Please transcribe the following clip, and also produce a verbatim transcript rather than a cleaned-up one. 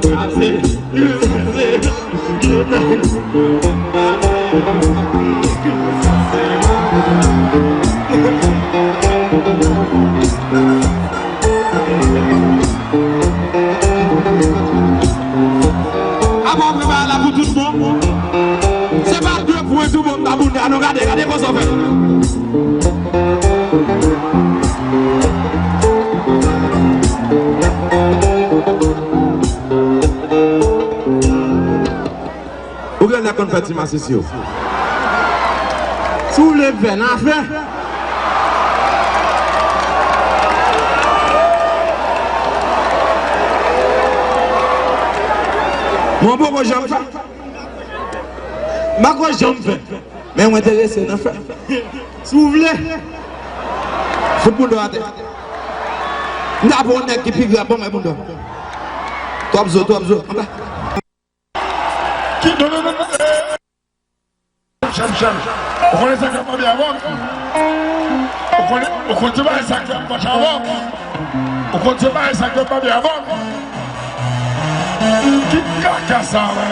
Apa w prepare la pou tout bon? Se pa de pwen tou bon m ta boule a non, gade, gade kòman w fè. Ou gen lè konn fè ti masisi yo. Si w vle fè, n a fè. Mwen poko janm fè. M pako janm fè. Men mwen enterese nan fè. Si w vle. Fout bounda w atè. M ta pran yon nèg ki pi gra, ban mwen bounda. Twòp zo, twòp zo. Anba. Ki, non, non, non, non. Chanm, chanm. Ou konnen sa k ap mabe avè w? Ou konnen, ou konn ti bagay sa k ap mache avè w? Ou konn ti bagay sa k ap mabe avè w? Ki kaka sa, la?